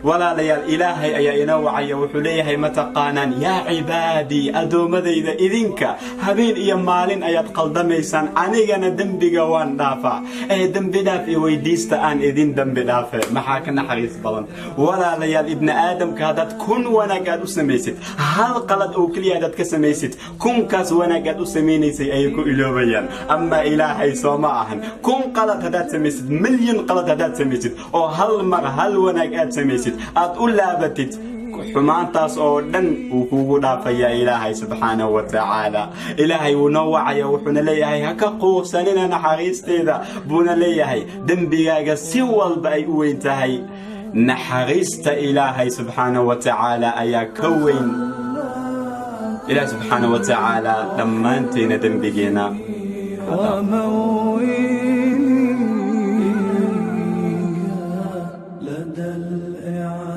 Walaalayaal, Ilaahay ayaa inoo wacaya. Wuxuu leeyahay, mataqaanaan, "Yaa cibaadii," addoommadayda, idinka habeen iyo maalin ayaad qaldamaysaan, anigana dembiga waan dhaafaa ee dembi dhaaf iyo weydiista, aan idin dembi dhaafe. Maxaa ka naxariis badan, walaalayaal? Ibni aadamka haddaad 1000 wanaag aad u samaysid, hal qalad oo keliya haddaad ka samaysid, 1000-kaas wanaag aad u samaynaysay ayay ku iloobayaan. Ama Ilaahay sooma ahan, 1000 qalad haddaad samaysid, 1,000,000 qalad haddaad samaysid, oo hal mar hal wanaag aad samaysid, aad u laabatid, xumaantaas oo dhan wuu kugu dhaafayaa Ilaahay subxaanahu wa tacaala. Ilaahay wuu noo wacaya, wuxuuna leeyahay, "Ha ka quusanina naxariisteeda," buuna leeyahay. Dembigaaga si walba ay u weyn tahay, naxariista Ilaahay subxaanahu wa tacaala ayaa ka weyn. Ilaahay subxaanahu wa tacaala dhammaanteena dembigeena وموئلي لدى الإعانة.